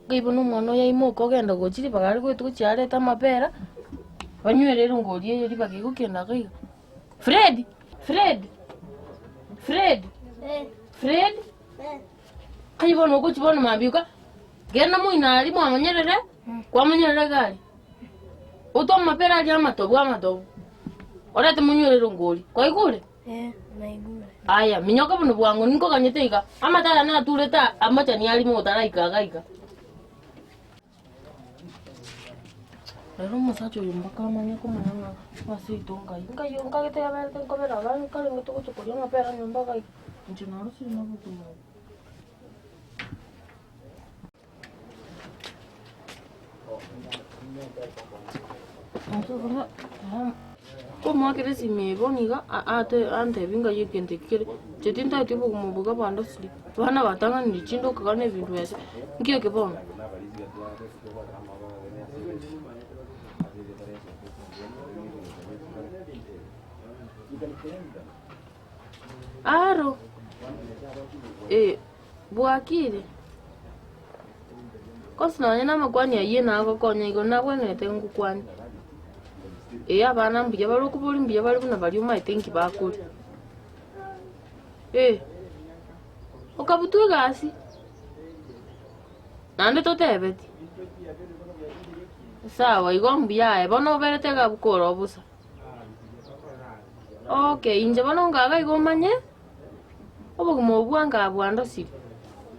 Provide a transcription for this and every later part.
Nkai bono omwana oyo aimoke ogenda gochia ribaga aria goetwa gochia arete amapera, banywere erongori eye ribaga egokenda iga iga. Fred! Fred! Fred! Fred! Nkai bono ogochia bono mambia iga, genda moino aria mwamonyerere, kwamonyerera iga aria, otwe amapera aria amatobu amatobu, orete monywere erongori, kwaigure? Ee, naigure. Aya, minyoka buna bwango, ninkoganyete iga. Amato aya naturete aa, amachani arimo otaraika iga iga. Rero omosacha oyo mpaka amanye komanya ng'a ase oito nkai. Nkai oyo nkagete yaberete nkobera abana nkarenge togocha koria amapera nyomba iga iga. Inche narosire nobogima obo. Nkomoakera esimi eye bono iga antebie ng'a egento eke kere, inche tintageti obogima obo iga bwandosirie, abana batang'anire chindoka iga na ebinto ase, nki eke bono? Aro, eh, bwakire? Gose nonye namakwani ayio nagokonya igo nagwenerete ngokwane. Ee abana mbuya bare okoboria mbuya bare buna baria omanyete nki bakoria. Ee, okabutwa egasi, naende totebeti. Sawa igo mbuya aye bono oberete iga abwo kore obosa. Okay, inche bono ngaga igo omanye. Obogima obwo bwange abwandosirie.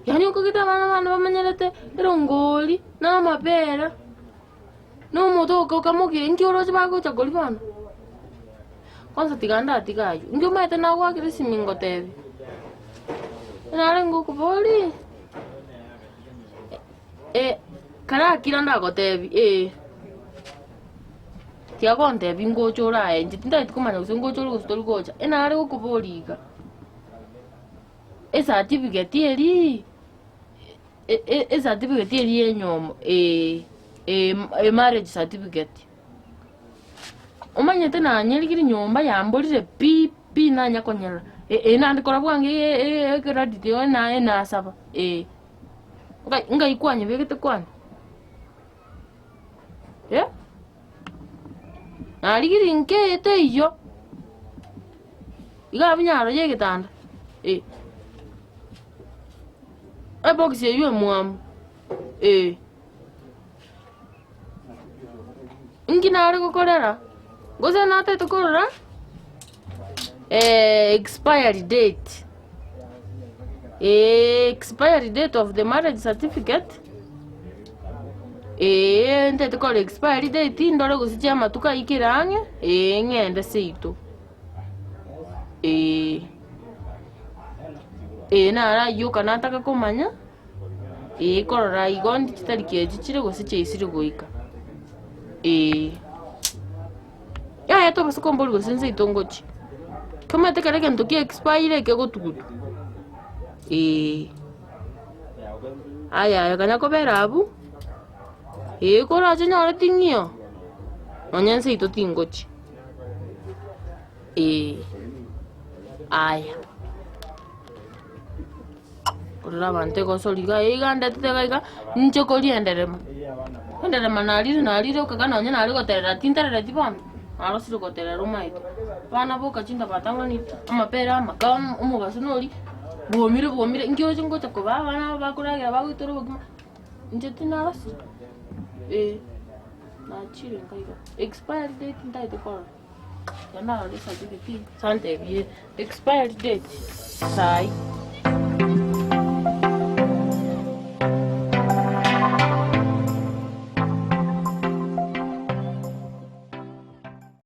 Yaani okogete abana bane bamenyerete erongori, na amapera, na omote oka okamokia inki oroche bagocha koria bono? Kwanza tiga ndatiga aywo, inki omanyete nagoakera esimi ngotebia? Narenge okoboria, karakira ndagotebia eh. Tiga gontebia ngocha ore aye, inche tintageti komanya gose ngocha ore gose tori gocha, enare gokoboria iga, ecertificate eria ecertificate eria ya enyomo eh emarriage certificate, omanyete nanyerigire nyomba yamborire pi pi nanya konyerora, eh naende kora bwango ecredit eye naye nasaba eh. Ngai ngai kwanyebegete kwani? Eh? Narigirie nke teiyo, iga abwo nyaro ya egetanda, eh. Ebox eywo emwamu, eh. Inki nare gokorera? Gose natete korora expiry date, eh expiry date of the marriage certificate. Eeh ntete kore expiry date ndore gose chiamatuko aikire ang'e, eeh ng'ende seito, eeh. Eeh naro aywo oka nataka komanya, eeh korora igo ndi chitariki echi chire gose chiaisire goika, eeh. Yaya tobasa komboria gose nseito ngochia, omanyete ekero egento kia expire ekegotugutwa, eeh. Aya aye kanya kobera abwo, ee korache onyore ting'iyo, nonya nseito tingochia, ee, aya. Korora abanto egosori iga iga ndetete iga iga, ninche koria enderema, enderema narire narire okega nonye nare goterera tinterereti bono, narosire goterera omaete. Abana boka chinda batang'anire, amapera amaka omobaso noria. Bwomire bwomire, inki oroche ngocha kobaa abana aba bakoragera bagoitora obokima, inche tinarosire, eh, nachire nka iga. Expiry date ntagete korora, ekero narora ecertificate eye, ase antebie expiry date saii.